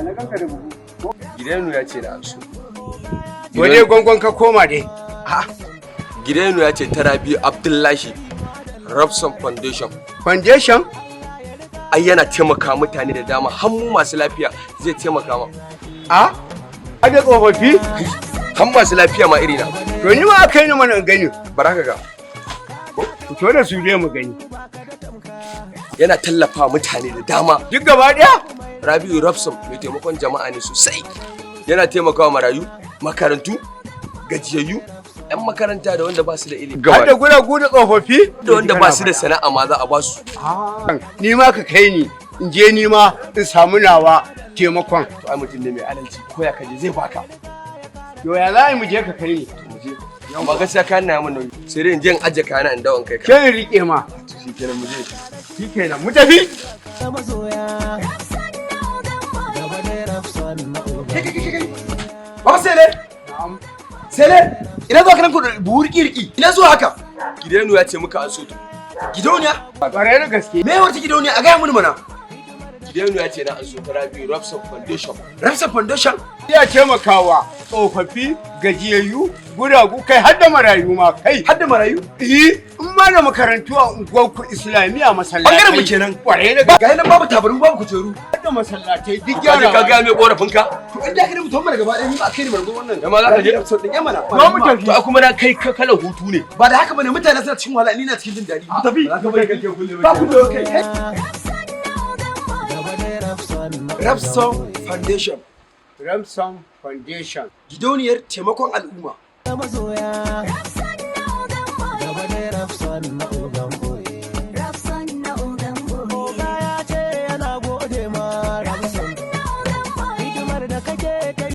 Ya na ganka da buhu. Gidaunu ya ce na anso. Wani gwangwan ka koma dai. Gidaunu ya ce ta Rabiu Abdullahi Robson Foundation. Foundation? Ai yana taimaka mutane da dama, har mu masu lafiya zai taimaka ma. A? A da tsofaffi? Har masu lafiya ma irina. To ni ma aka yi ni mana in gani. Bara ka ga. Fito da su dai mu gani. Yana tallafa mutane da dama. Duk gaba ɗaya? Rabiu Robson mai taimakon jama'a ne sosai. Yana taimakawa marayu, makarantu, gajiyayyu, 'yan makaranta da wanda ba su da ilimi. Har da guragu da tsofaffi? Da wanda ba su da sana'a ma za a ba su. Ni ma ka kai ni, in je ni ma in samu nawa taimakon. To ai mutum ne mai adalci, ko ya kaje zai baka. To ya za a yi mu je ka kai ni? Amma gaskiya kayan na mun nauyi. Sai dai in je in aje kayana in dawo in kai ka. Ke in riƙe ma. Shikenan, mu je. Shikenan, mu tafi. Masoya gaba da Rafsan na uba. Baba Sele! Sele! Ina zuwa kanan ku buhu riki riki. Ina zuwa haka? Gidaunu ya ce muka an so to. Gidauniya? Ƙwarai da gaske. Me wata gidauniya, a gaya mini mana? Gidaunu ya ce na an so ta Rabiu Robson Foundation. Robson Foundation? Ya taimakawa tsofaffi, gajiyayyu, guragu, kai har da marayu ma kai. Har da marayu? Eh, in ma da makarantu a unguwarku, islamiyya, masallatai. Bangaren mu kenan. Ƙwarai da gaske. Ga nan babu tabarmu, babu kujeru. Har da masallatai duk Ka je ka gyarawa. gaya mai korafin ka? To in da ka ne mutum mana gaba ɗaya, ni ba kai ne mana wannan. Yamma za ka je? Episode din yamma na. Zo mu tafi. To ai kuma na kai ka kalan hutu ne. Ba da haka bane, mutane suna cikin wahala, ni na cikin jin daɗi. Mu tafi. Ba ka bari kake kulle. Ba ku da kai. Gaba da Rafsan na uba. Rapson Foundation. Ramson Foundation. Gidauniyar taimakon al'umma. Masoya gaba da Rafsan na uba.